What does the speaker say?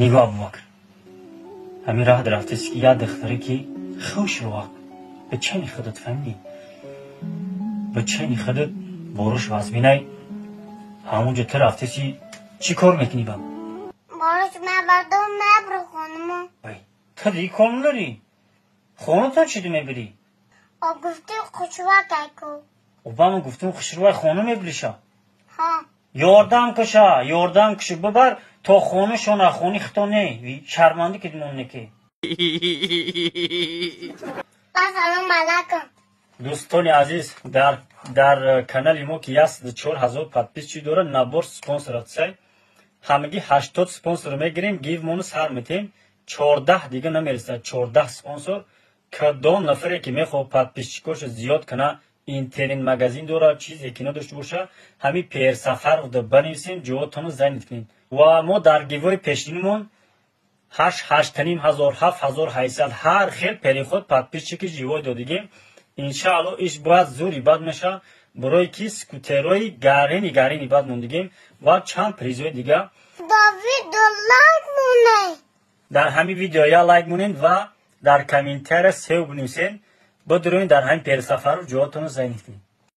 Нигоҳ, Абубакр, ҳамин раҳ рафтест, ки як духтаре ки хушрӯак, ба чени худат, фаҳмидӣ, ба чени худат боруш вазминай. Ҳамонҷо ту рафтеси, чӣ кор мекунӣ ба? Боруш мебардум, мебру хонумо. Ту диги кор надорӣ, хонатон чӣ ду мебирӣ? О, гуфти хушрӯакайку. Обама гуфтум хушрӯай, хона мебириша? Ҳа. Ёрдам куша, ёрдам куша, бибар то хонашона, хони хито не, шармандӣ ки монне ки. Ассалому алайкум. Дӯстони азиз, дар канали мо, ки 104 000 подписчик дорад, набор спонсор атсай. Ҳамагӣ 80 спонсор мегирем, гивмону сар метем. 14 дига намерасад, 14 спонсор. Кадом нафаре ки мехоҳад подписчикошо зиёд кана, интернет магазин дорад, чизе ки надошта боша, ҳамин Персафаровда банависем, ҷоотонро занят кунед. Ва мо дар гивои пешинимон ҳашт, ҳаштаним ҳазор, 7800, ҳар хел переход подписчики живой додигем. Иншаалло, иш бояд зури бад мешавад, барои ки скутерои гарини гарини бад мондигем ва чанд призои дига. Да видео лайк монед. Дар ҳамин видео я лайк монед ва дар комментария сев бинависед. Бидурӯед, дар ҳамин Персафаров ҷоотонро занят кунед.